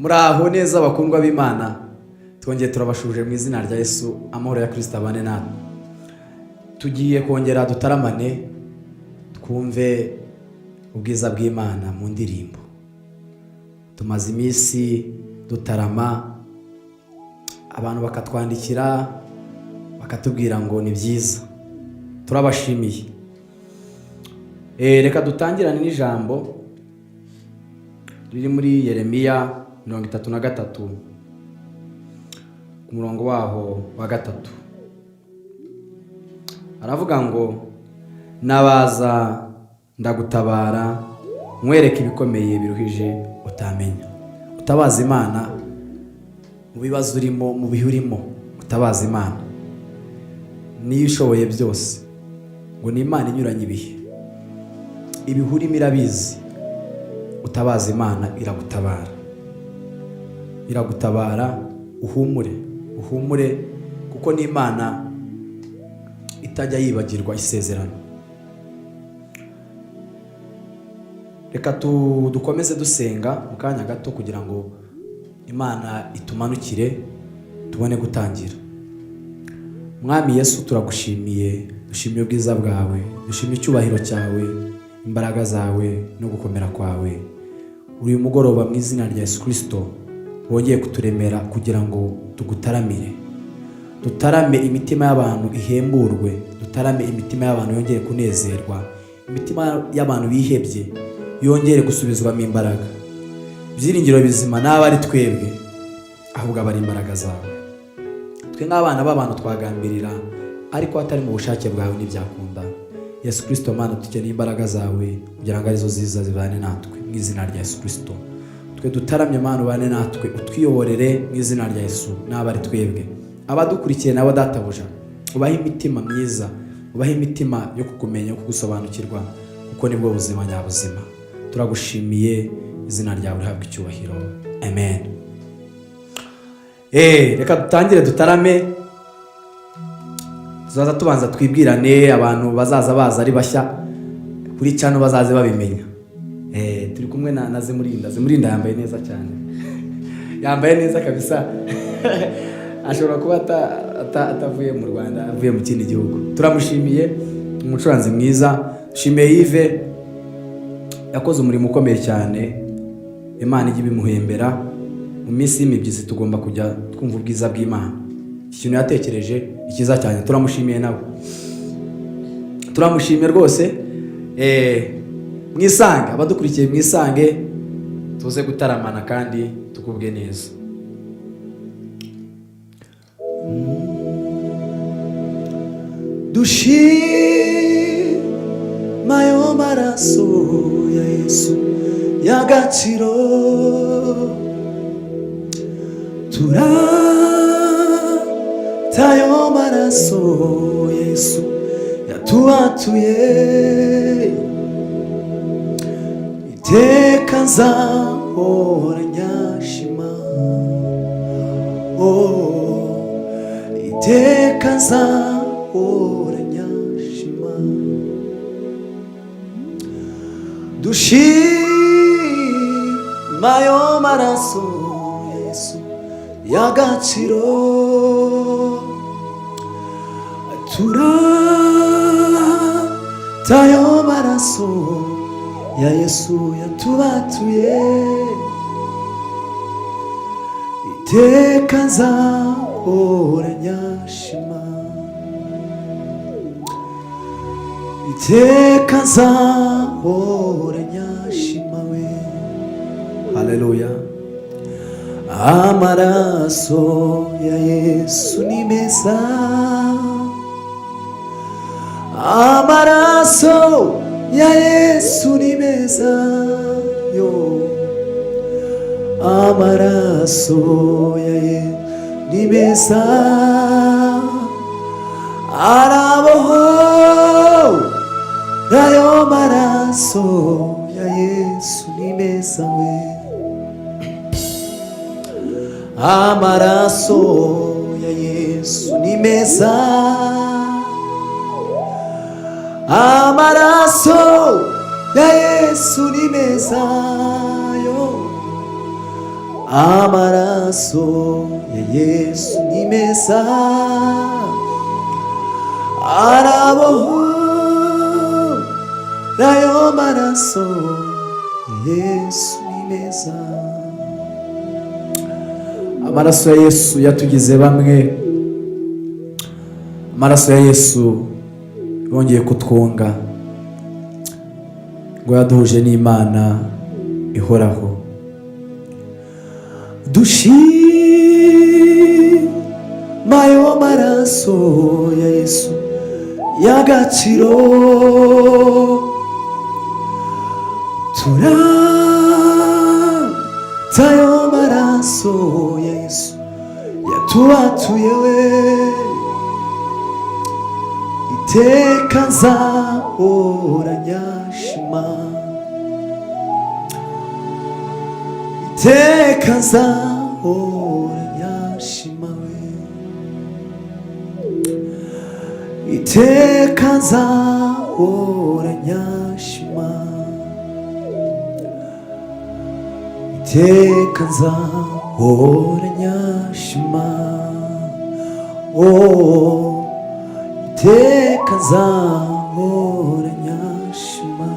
Muraho neza bakundwa b'Imana, twongeye turabashuje mu izina rya Yesu. Amahoro ya Kristo abane natwe. Tugiye kongera dutaramane, twumve ubwiza bw'Imana mu ndirimbo. Tumaze iminsi dutarama, abantu bakatwandikira bakatubwira ngo ni byiza, turabashimiye. Reka dutangirane n'ijambo riri muri Yeremiya 33, ku murongo waho wa 3. Aravuga ngo: "Nabaza ndagutabara, nkwereke ibikomeye biruhije utamenya." Utabaza Imana mu bibazo urimo, mu bihe urimo, utabaza Imana niyo ishoboye byose. Ngo ni Imana inyuranye ibihe, ibihe urimo irabizi. Utabaza Imana iragutabara, iragutabara. Uhumure, uhumure, kuko ni Imana itajya yibagirwa isezerano. Reka dukomeze dusenga mu kanya gato kugira ngo Imana itumanukire tubone gutangira. Mwami Yesu, turagushimiye, dushimiye ubwiza bwawe, dushimiye icyubahiro cyawe, imbaraga zawe no gukomera kwawe. Uyu mugoroba, mu izina rya Yesu Kirisito, wongeye kuturemera kugira ngo tugutaramire, dutarame imitima y'abantu ihemburwe, dutarame imitima y'abantu yongere kunezerwa, imitima y'abantu bihebye yongere gusubizwamo imbaraga. Ibyiringiro bizima naba ari twebwe, ahubwo aba ari imbaraga zawe. Twe nk'abana b'abantu twagambirira, ariko atari mu bushake bwawe ntibyakunda. Yesu Kirisito Mana, dukeneye imbaraga zawe kugira ngo arizo ziza zibane natwe. Mu izina rya Yesu Kirisito, twe dutaramye, Mana, ubane natwe, utwiyoborere mu izina rya Yesu. N'aba ari twebwe, abadukurikiye nabo, databuja, ubahe imitima myiza, ubahe imitima yo kukumenya, yo kugusobanukirwa, kuko nibwo buzima nyabuzima. Turagushimiye, izina ryawe rihabwa icyubahiro, amen. Reka dutangire dutarame. Tuzaza tubanza twibwirane, abantu bazaza baza ari bashya kuri channel bazaze babimenya. Turi kumwe na Zimurinda. Zimurinda yambaye neza cyane, yambaye neza kabisa. Ashobora kuba atavuye mu Rwanda, avuye mu kindi gihugu. Turamushimiye, umucuranzi mwiza. Dushimiye Yves, yakoze umurimo ukomeye cyane, Imana ijya ibimuhembera. Mu minsi y'imibyizi tugomba kujya twumva ubwiza bw'Imana. Iki kintu yatekereje ni cyiza cyane, turamushimiye nawe, turamushimiye rwose. Mwisange, abadukurikiye mwisange, tuze gutaramana kandi tukubwe neza. Dushima ayo maraso ya Yesu y'agaciro, turata ayo maraso ya Yesu yatubatuye. Iteka nzahora nyashima, oh, iteka nzahora nyashima. Dushima ayo maraso ya Yesu y'agaciro, turata ayo maraso ya Yesu yatubatuye. Iteka nzahora nyashima, iteka nzahora nyashima we. Haleluya. Amaraso ya Yesu ni meza, amaraso ya Yesu ni meza yo, amaraso ya Yesu ni meza, araboho ayo maraso ya Yesu ni meza we. Amaraso ya Yesu ni meza, amaraso ya Yesu ni meza yo, Amaraso ya Yesu ni meza, arabohora. Ayo maraso ya Yesu ni meza. Amaraso ya Yesu yatugize bamwe. Amaraso ya Yesu yongeye kutwunga, ngo yaduhuje n'Imana ihoraho. Dushima ayo maraso ya Yesu y'agaciro, turata ayo maraso ya Yesu yatubatuye we. Iteka nzahora nyashima, iteka nzahora nyashima we, iteka nzahora nyashima, iteka nzahora nyashima, oh, iteka nzahora nyashima.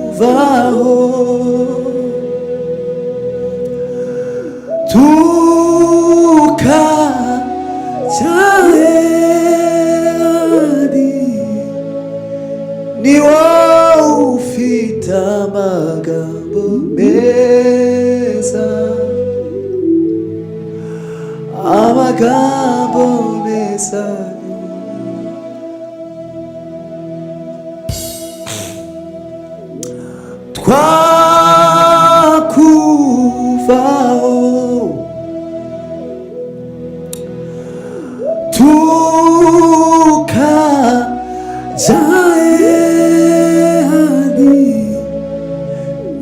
Twakuvaho tukajya ahandi, ni wowe ufite amagambo meza, amagambo meza. Twakuvaho tukajya ahandi,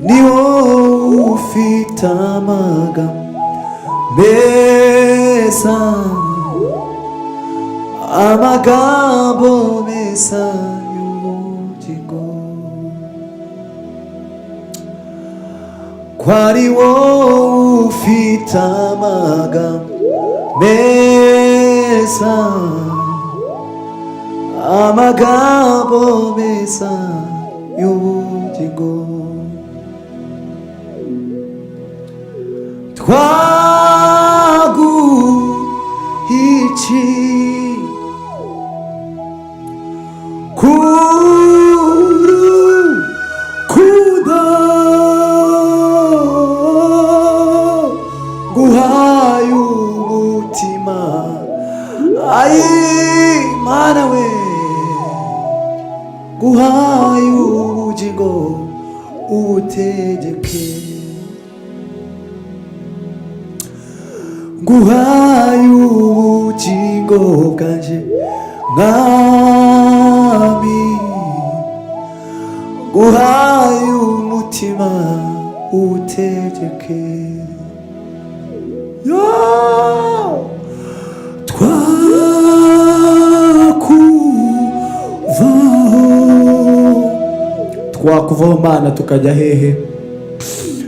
ni wowe ufite amagambo meza, amagambo meza y'ubugingo. Ko ari wowe ufite amagambo meza, amagambo meza y'ubugingo. Twaguha iki kurukundo guhaye umutima, ayi Mana we, guhaye ubugingo ubutegeke, nguhaye ubugingo bwanjye Mwami, nguhaye umutima uwutegeke. Yo! Twakuvaho. Twakuvaho Mana tukajya hehe?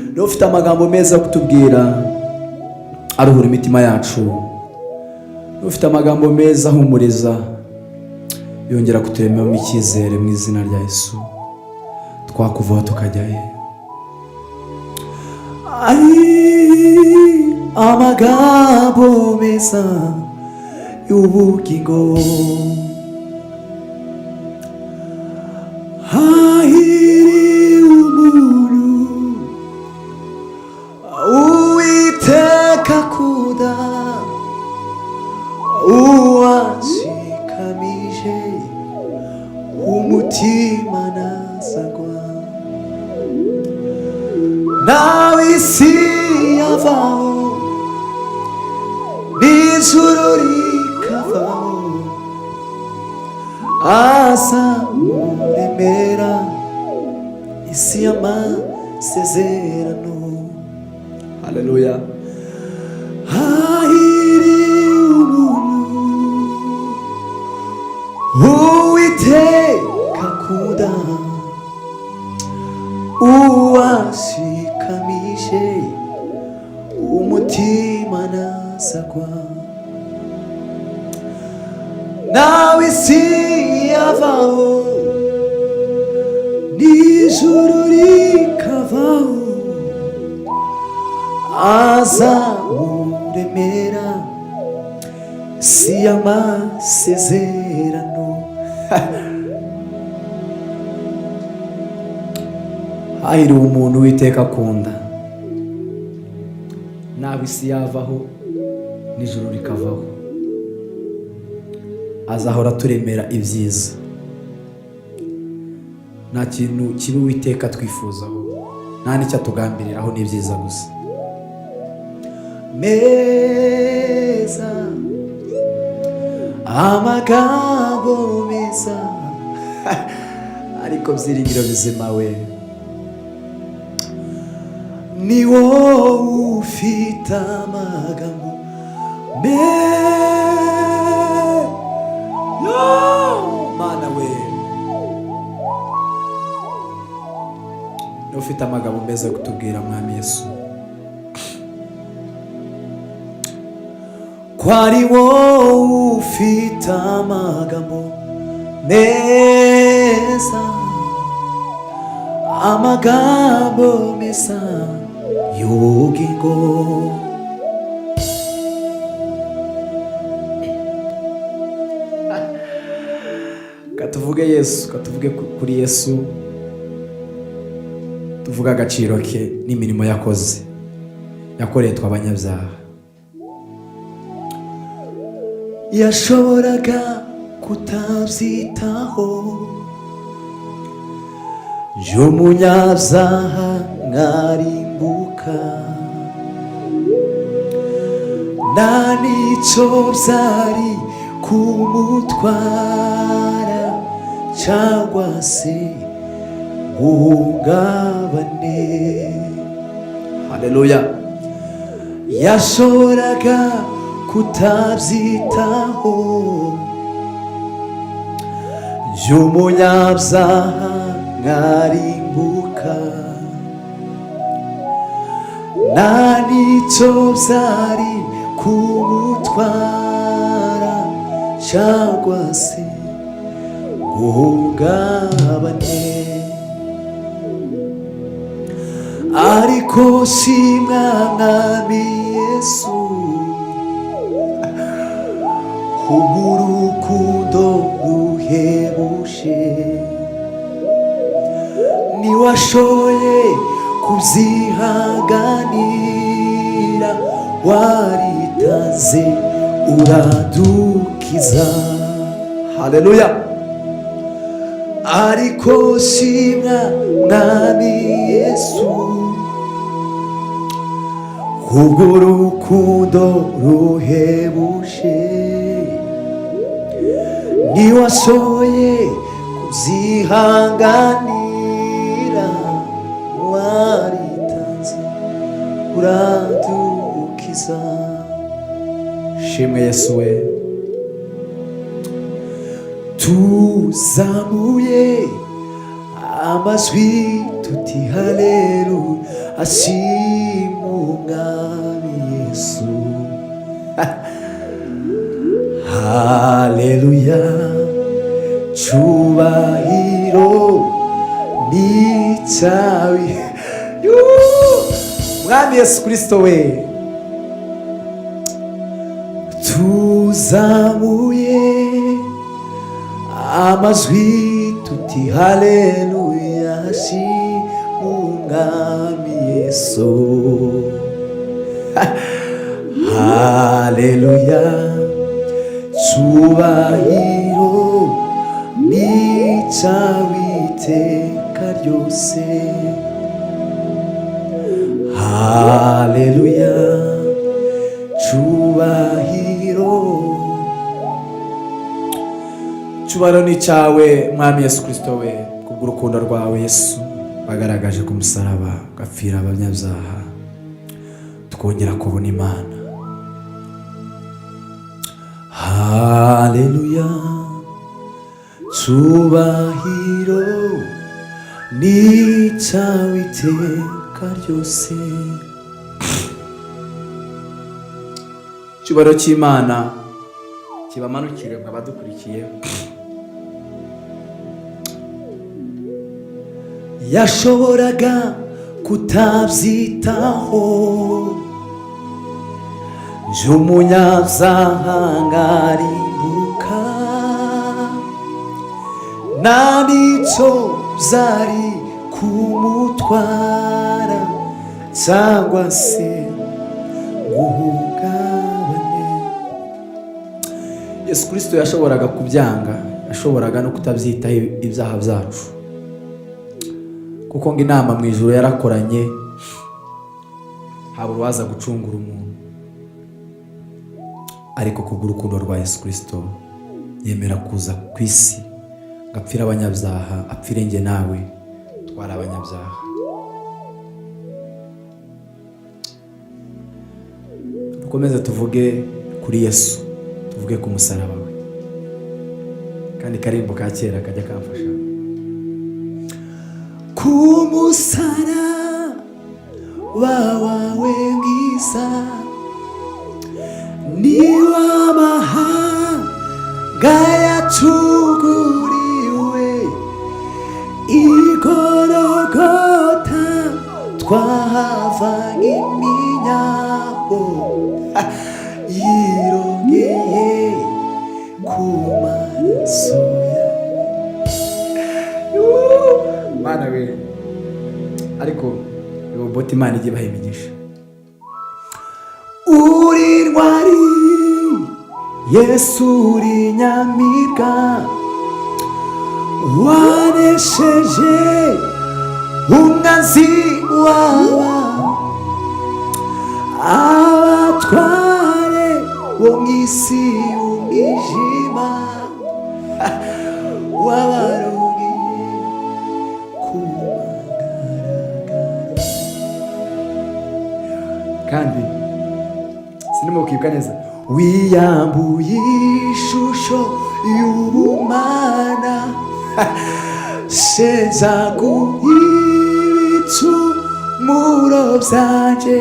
Niba ufite amagambo meza yo kutubwira aruhura imitima yacu, niba ufite amagambo meza ahumuriza yongera kuturemamo icyizere, mu izina rya Yesu, twakuvaho tukajya he? Ari amagambo meza y'ubugingo, hahiri umuntu Uwiteka akunda, uwanshikamije umutima ntazagwa. Nawe isi yavaho n'ijuru rikavaho, azamuremera isi y'amasezerano. Haleluya. Hahiri umuntu Uwiteka Isi yavaho n'ijuru rikavaho, azamuremera si y'amasezerano. Hahiriwe umuntu Uwiteka akunda. Naho isi yavaho n'ijuru rikavaho, azahora aturemera ibyiza. Nta kintu kibi Uwiteka twifuzaho, nta n'icyo atugambiriraho, ni ibyiza gusa. Meza, amagambo meza. Ariko byiringiro bizima we, Ni wowe ufite amagambo meza. Mana we, niba ufite amagambo meza yo kutubwira, Mwami Yesu. Ko ari wowe ufite amagambo meza, amagambo meza y'ubugingo. Katuvuge Yesu, katuvuge kuri Yesu, tuvuge agaciro ke n'imirimo yakoze, yakoreye twe abanyabyaha. Yashoboraga kutabyitaho, y'umunyabyaha nkarimbuka, nta n'icyo byari kumutwara cyangwa se guhungabane. Haleluya. Yashoboraga kutabyitaho, y'umunyabyaha nkarimbuka, nta n'icyo byari kumutwara cyangwa se guhungabane. Ariko shimwa Mwami Yesu, kubw'urukundo ruhebuje, niwashoboye kubyihanganira, waritanze uradukiza. Haleluya. Ariko shimwa Mwami Yesu, kubw'urukundo ruhebuje, niwashoboye kubyihanganira, waritanze uradukiza. Shimwe Yesu we. Tuzamuye amajwi tuti haleluya, ashimwe Umwami Yesu. Haleluya, cyubahiro ni icyawe. Mwami Yesu Kristo we. Tuzamuye amajwi tuti haleluya, ashimwe Umwami Yesu. Haleluya, cyubahiro ni icyawe iteka ryose. Haleluya, cyubahiro. Cyubahiro ni icyawe, Mwami Yesu Kristo we, kubw'urukundo rwawe Yesu wagaragaje ku musaraba, ugapfira abanyabyaha, tukongera kubona Imana. Haleluya, cyubahiro ni icyawe iteka ryose. Icyubahiro cy'Imana kibamanukire abadukurikiye. Yashoboraga kutabyitaho, nje umunyabyaha ngarimbuka, nta n'icyo byari kumutwara cyangwa se guhungabane. Yesu Kirisito yashoboraga kubyanga, yashoboraga no kutabyitaho ibyaha byacu, kuko ngo inama mu ijuru yarakoranye, habura uwaza gucungura umuntu. Ariko kubw'urukundo rwa Yesu Kirisito yemera kuza ku isi ngo apfire abanyabyaha, apfire njye nawe twari abanyabyaha. Dukomeze tuvuge kuri Yesu, tuvuge ku musaraba we. Kandi karimbo ka kera kajya kamfasha. Ku musaraba wawe mwiza, niwo amahanga yacunguriwe, i Gologota twahavanye iminyago yirongeye ku maraso yawe. Mana we, ariko Robot, Imana ijye ibaha imigisha. Uri ntwari Yesu, uri nyamibwa, wanesheje umwanzi wawe, abatware bo mu isi y'umwijima wabarogeye ku magaragaro. Kandi sinimo kwibuka neza. Wiyambuye ishusho y'ubumana, shenzaguye ibicumuro byanjye.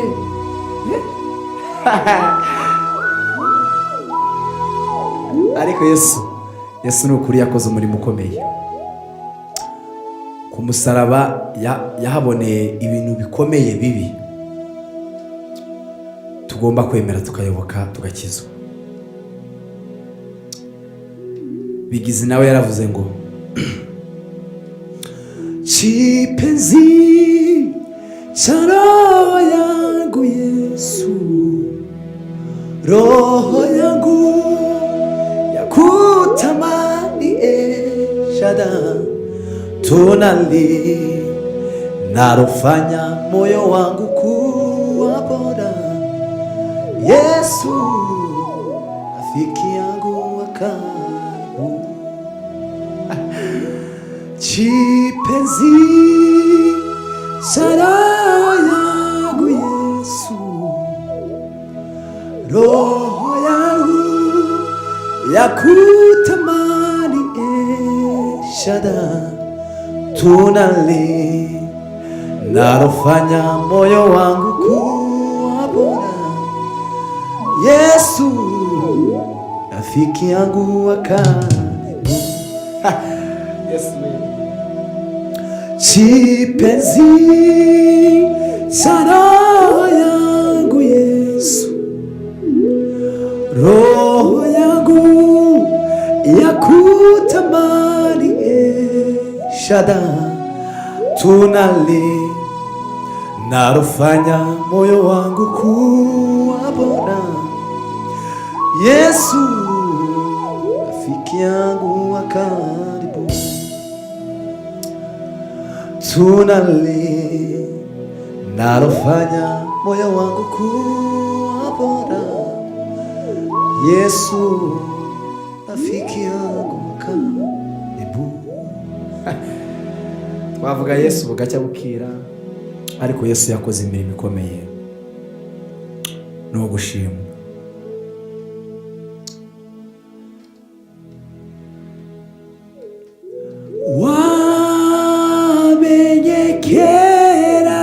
Ariko Yesu, Yesu ni ukuri yakoze umurimo ukomeye ku musaraba. Yahaboneye ibintu bikomeye bibi tugomba kwemera, tukayoboka, tugakizwa. Bigizi nawe yaravuze ngo: Kipenzi cha roho yangu Yesu, roho yangu yakutamani Eshada, tunali narofanya moyo wangu kuwa bora. Yesu rafiki yangu wa karibu, kipenzi cha roho yangu Yesu, roho yangu yakutamani Eshada, tunali narofanya moyo wangu kuwa bora. Yesu rafiki yangu wa karibu. Yesu we. Kipenzi cha roho yangu Yesu, roho yangu yakutamani Eshada, tunali narofanya moyo wangu kuwa bora. Yesu rafiki yangu wa karibu, tunali narofanya moyo wangu kuwa bora. Yesu rafiki yangu wa karibu. Twavuga Yesu bugacya bukira, ariko Yesu yakoze imirimo ikomeye, ni uwo gushimwa. Wamenye kera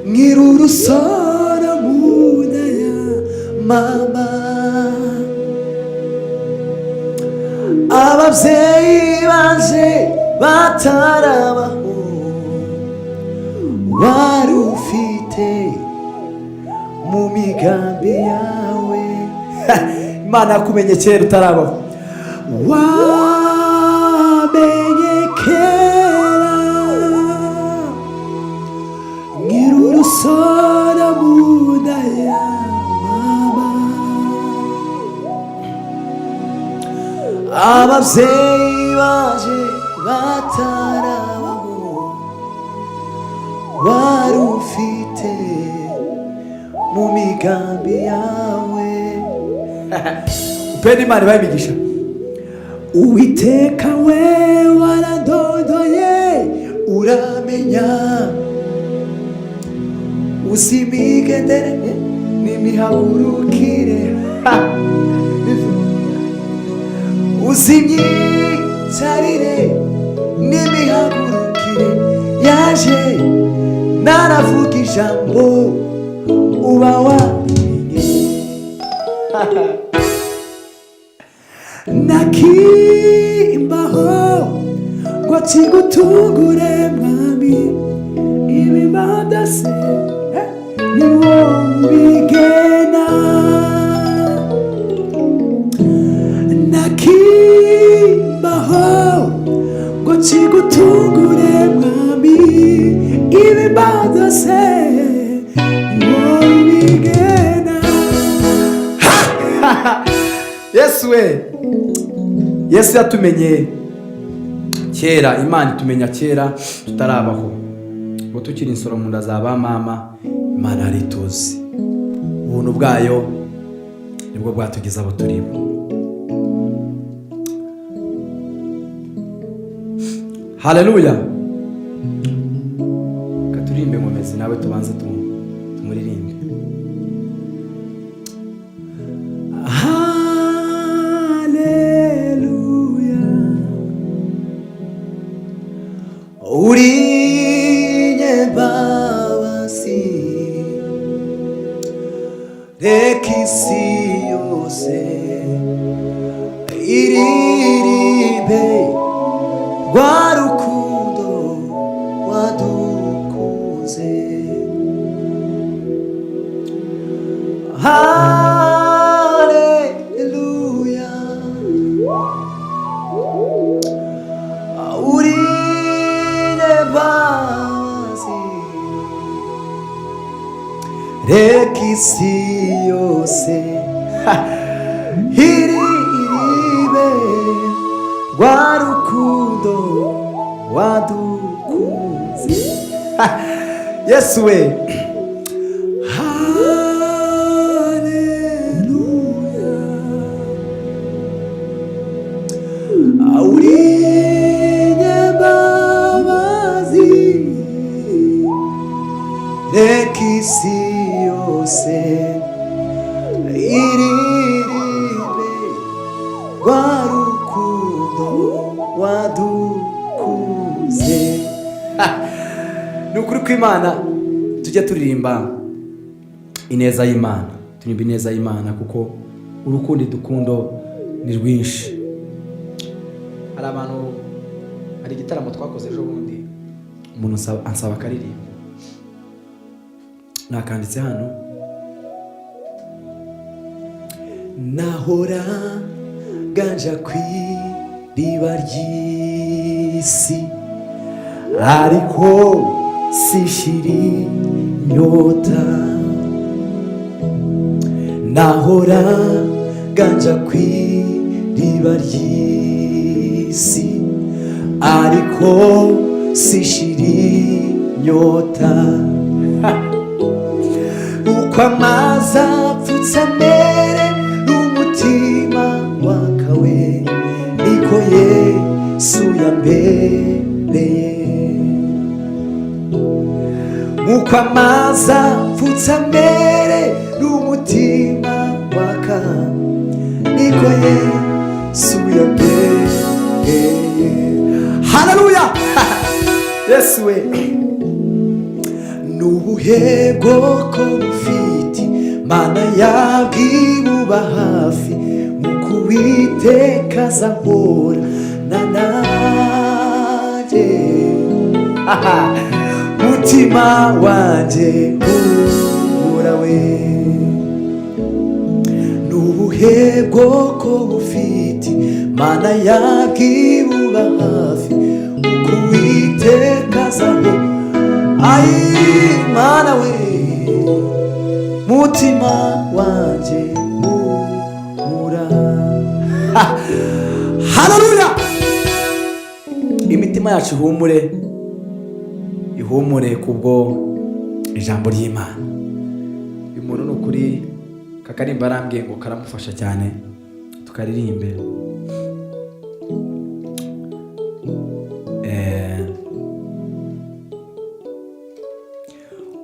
nkiri urusoro mu nda ya mama, ababyeyi banje. Batarabaho, wari ufite mu migambi yawe. Imana yakumenye kera utarabaho. Wamenye kera nkiri urusoro mu nda ya mama. Ababyeyi baje batarabaho, wari ufite mu migambi yawe. Upende, Imana ibahe imigisha. Uwiteka we, waradondoye uramenya, uzi imigendere n'imihagurukire, uzi imyicarire n'imihagurukire yaje. Naravuga ijambo, uba wabimenye. Nakimbaho ngo kigutungure, mwami, ibimandase ni wowe ubigena. Nakimbaho ngo kigutungure, mwami, ibimandase ni wowe ubigena. Yesu we, Yesu yatumenye kera. Imana itumenya kera tutarabaho, ngo tukiri insoro mu nda za ba mama, Imana yari ituzi. Ubuntu bwayo nibwo bwatugeze abo turimo. Haleluya! Reka turirimbe Nkomezi, nawe tubanze tumuririmbe. Haleluya, uri nyembabazi, reka isi yose iririmbe rwa rukundo wadukunze. Haleluya, uri nyembabazi, reka isi yose iririmbe rwa rukundo wadukunze. Yesu we! Haleluya, uri nyembabazi, reka isi yose iririmbe rwa rukundo wadukunze. Ni ukuri kw'Imana, tujye turirimba ineza y'Imana, turirimba ineza y'Imana, kuko urukundo dukundo ni rwinshi. Hari abantu, hari igitaramo twakoze ejo bundi, umuntu ansaba akaririmbo, nakanditse hano. Nahora ganja ku iriba ry'isi, ariko sishiri inyota. Nahora ganja ku iriba ry'isi, ariko sishiri inyota. Uko amazi apfutse amere n'umutima wakawe, niko Yesu yambereye. Uko amazi apfutse amere n'umutima waka, niko Yesu yambereye. Haleluya! Yesu we! N'ubuhe bwoko bufite Mana yabwibuba hafi mu kuwiteka azahora na yanjye. Mutima wanjye humura we. N'ubuhe bwoko bufite Mana yabwibuba hafi uko Uwiteka azaho? Ayi Mana we, mutima wanjye humura. Haleluya! Imitima yacu ihumure, ihumure kubwo ijambo ry'Imana. Uyu muntu ni ukuri kakarimba arambwiye ngo karamufasha cyane, tukaririmbe.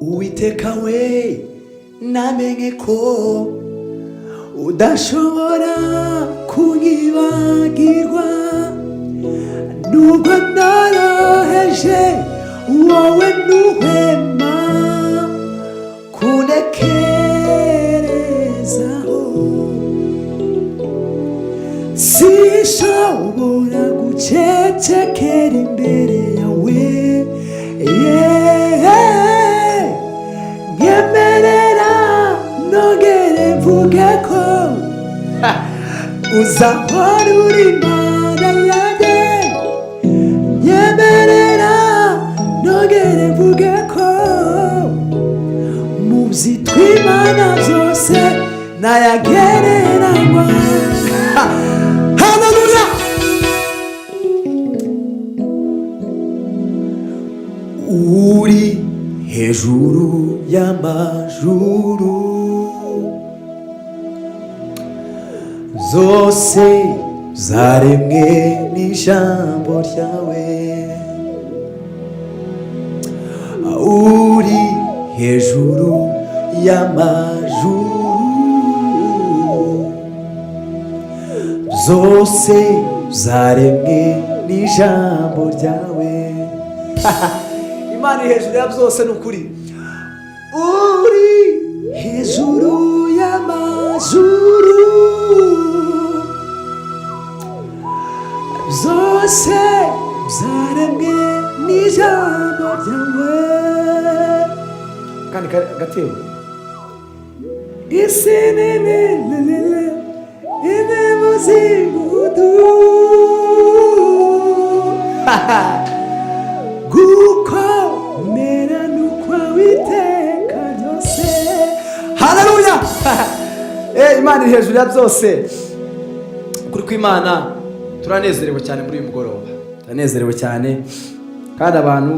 Uwiteka we, namenye ko udashobora kunyibagirwa, nubwo noroheje wowe ntuhwema kunekerezaho. Sinshobora gucecekera imbere yawe, yeah. Nyemerera nongere mvuge ko uzahora uri Imana yanjye. Nyemerera nongere mvuge ko mu byitwa Imana byose nayagereranywa. Haleluya! Uri hejuru y'amajuru, zose zaremwe n'ijambo ryawe. Uri hejuru y'amajuru, zose zaremwe n'ijambo ryawe. Imana iri hejuru ya byose, ni ukuri. Uri hejuru y'amajuru, byose byaremwe n'ijambo ryawe. Kandi gatebo Isi nini lelele inemuzingudu gukomera n'ukwawe iteka ryose. Haleluya! Imana iri hejuru ya byose. Ukuri kw'Imana, turanezerewe cyane muri uyu mugoroba, turanezerewe cyane. Kandi abantu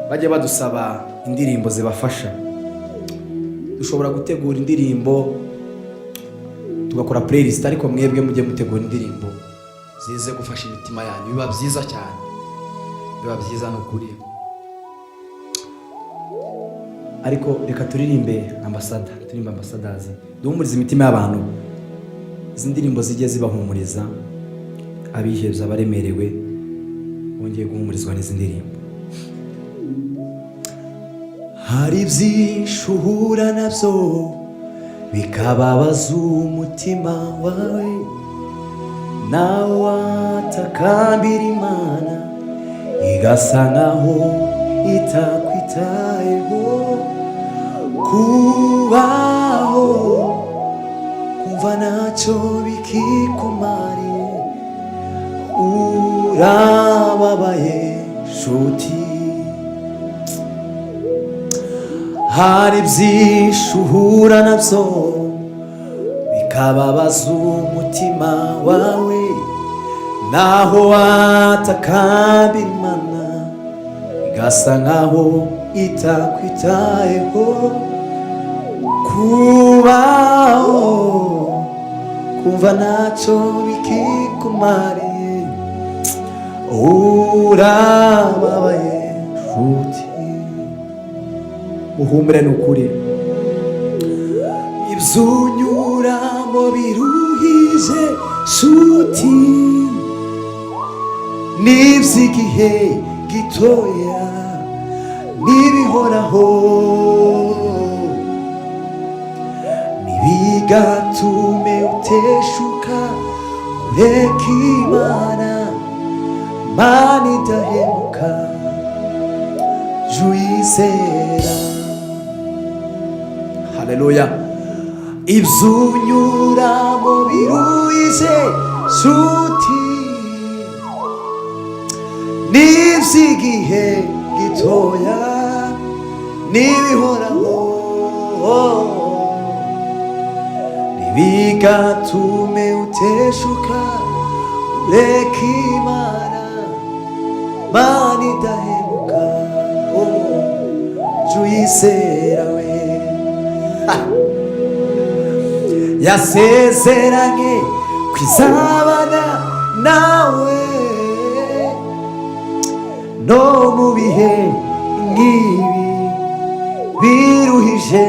bajya badusaba indirimbo zibafasha, dushobora gutegura indirimbo tugakora playlist, ariko mwebwe mujye mutegura indirimbo zize gufasha imitima yanyu, biba byiza cyane, biba byiza ni ukuri. Ariko reka turirimbe ambasada, turirimbe ambasadazi, duhumurize imitima y'abantu. Izi ndirimbo zijye zibahumuriza, abihebye, abaremerewe bongeye guhumurizwa n'izi ndirimbo. Hari byinshi uhura nabyo bikababaza umutima wawe, nawe watakambira Imana igasa nkaho itakwitayeho. Kubaho kumva ntacyo bikikumariye, urababaye nshuti. Hari byinshi uhura nabyo bikababaza umutima wawe, naho watakambira Imana igasa nkaho itakwitayeho. Kubaho kumva ntacyo bikikumariye, urababaye nshuti. Muhumure ni ukuri. Ibyo unyuramo biruhije nshuti, n'iby'igihe gitoya n'ibihoraho, ntibigatume uteshuka ureka Imana, Mana idahemuka. Juyizera. Haleluya. Ibyo unyuramo biruhije nshuti, n'iby'igihe gitoya n'ibihoraho, ntibigatume uteshuka ureka Imana, Mana idahemuka. Oh, jya uyizera we. Yasezeranye kwizabana nawe no mu bihe nk'ibi biruhije.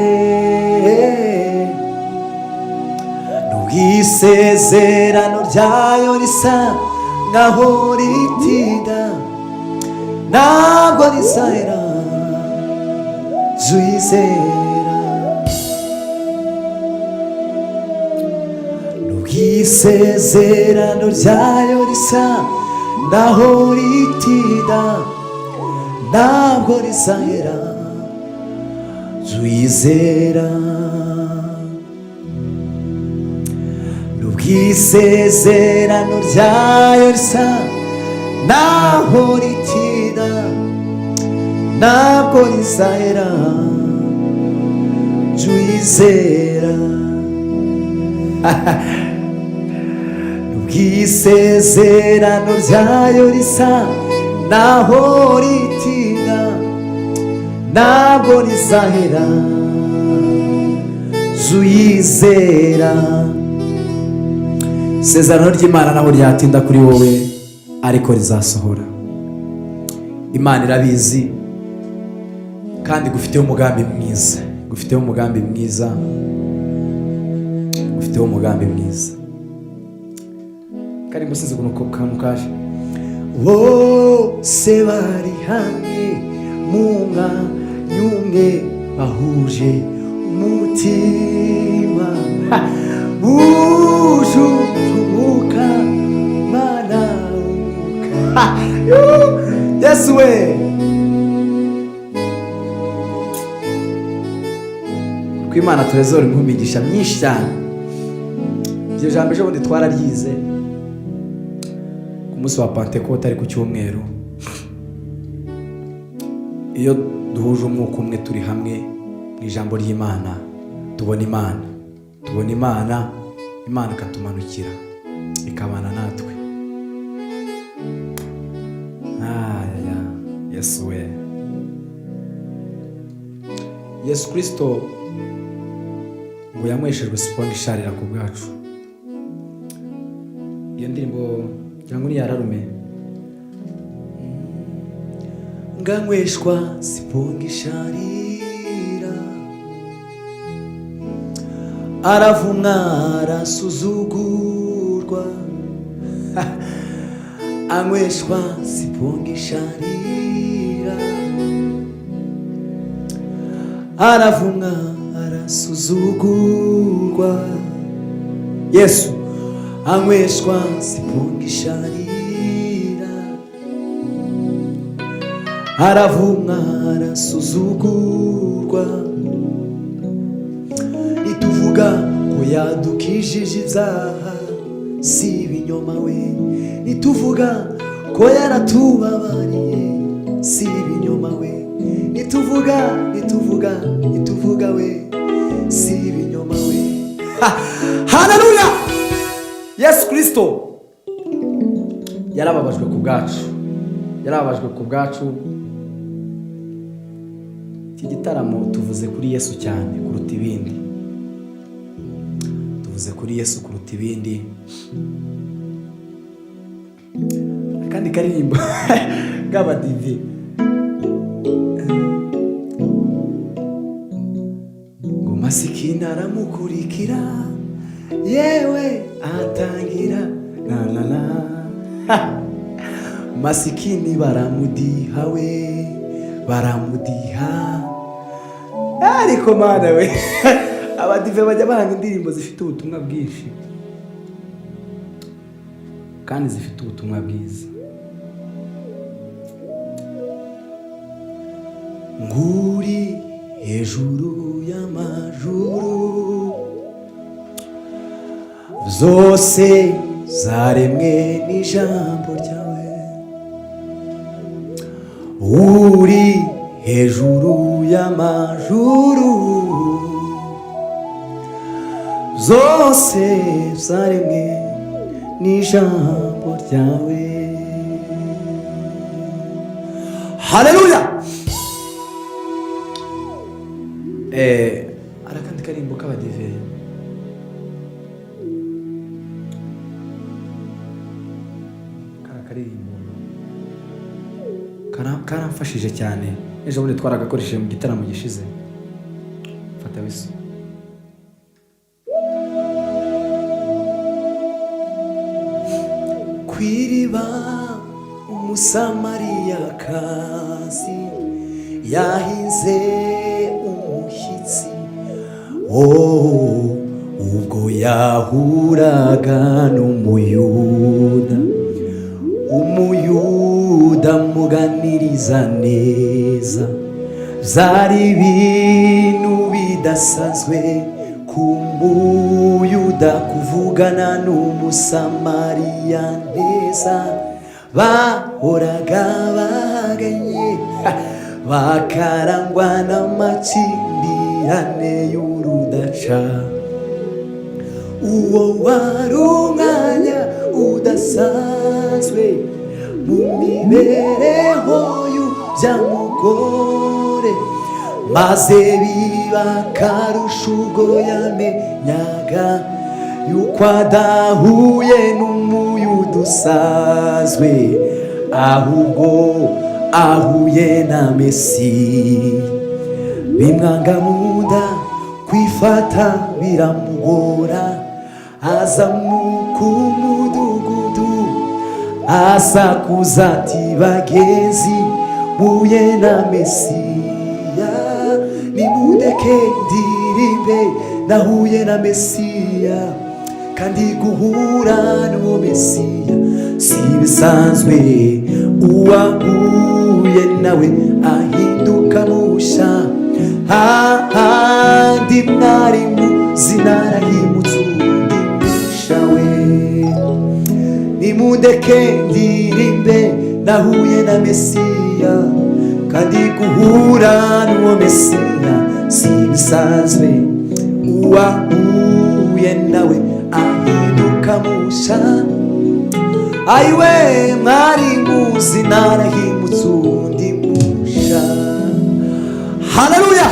N'ubwisezerano ryayo risa nkaho ritinda, ntabwo rizahera. Jya uyizera. N'ubwisezerano ryayo risa naho ritinda, ntabwo rizahera. Jya uyizera. N'ubwisezerano ryayo risa naho ritinda, ntabwo rizahera. Jya uyizera. N'ubwisezerano ryayo risa naho ritinda, ntabwo rizahera. Jya uyizera. Isezerano ry'Imana naho ryatinda kuri wowe, ariko rizasohora. Imana irabizi kandi gufiteho umugambi mwiza, gufiteho umugambi mwiza, gufiteho umugambi mwiza. Kari musizi ukuntu kantu kaje. Bose bari hamwe mu mwanya umwe, bahuje umutima, bujuje umwuka, Mana, umwuka. Yesu we! Ko Imana turezora imigisha myinshi cyane. Iryo jambo ejo bundi twararyize ku munsi wa Pantekote, ari ku cyumweru. Iyo duhuje umwuka umwe, turi hamwe mu ijambo ry'Imana, tubona Imana, tubona Imana, Imana ikatumanukira, ikabana natwe. Aya Yesu we! Yesu Kirisito ngo yanyweshejwe siponge isharira ku bwacu. Iyo ndirimbo cyangwa ni yararume. Nganyweshwa siponga isharira, aravumwa, arasuzugurwa, anyweshwa siponga isharira, aravumwa, arasuzugurwa. Yesu anyweshwa siponga isharira, aravumwa, arasuzugurwa. Nituvuga ko yadukijije ibyaha, si ibinyoma we. Nituvuga ko yaratubabariye, si ibinyoma we. Nituvuga, nituvuga, nituvuga we, si ibinyoma we. Haleluya! Yesu Kirisito yarababajwe ku bwacu, yarababajwe ku bwacu. Iki gitaramo tuvuze kuri Yesu cyane kuruta ibindi, tuvuze kuri Yesu kuruta ibindi. Akandi karirimbo k'abadive: Ngo masikini aramukurikira, yewe atangira na na na. Masikini baramudiha we, baramudiha. Ariko Mana we, abadive bajya bahanga indirimbo zifite ubutumwa bwinshi kandi zifite ubutumwa bwiza. Nguri hejuru y'amajuru, zose zaremwe n'ijambo ryawe. Uri hejuru y'amajuru, zose zaremwe n'ijambo ryawe. Haleluya! Hari akandi karimbo k'abadive. Kari akaririmbo karamfashije cyane. Ejo bundi twaragakoresheje mu gitaramo gishize. Fata wiso. Ku iriba Umusamariyakazi yahinze umushyitsi. Oh, ubwo yahuraga n'Umuyuda, Umuyuda amuganiriza neza. Byari ibintu bidasanzwe ku Muyuda kuvugana n'Umusamariya neza. Bahoraga bahanganye, bakarangwa n'amakimbirane y'urudaca. Uwo wari umwanya udasanzwe mu mibereho y'ubyamugore, maze biba akarusho ubwo yamenyaga yuko adahuye n'Umuyuda usanzwe, ahubwo ahuye na Mesiya. Bimwanga mu nda, kwifata biramugora. Azamuka umudugudu, asakuza ati: "Bagenzi, mpuye na Mesiya. Nimundeke ndirimbe, nahuye na Mesiya." Kandi guhura n'uwo Mesiya si ibisanzwe. Uwahuye nawe ahinduka musha. Hahandi mwari muzi narahimutse undi musha we. Nimundeke ndirimbe, nahuye na Mesiya. Kandi guhura n'uwo Mesiya si ibisanzwe. Uwahuye nawe ahinduka musha. Ayiwe, mwari muzi narahimutse undi musha. Haleluya!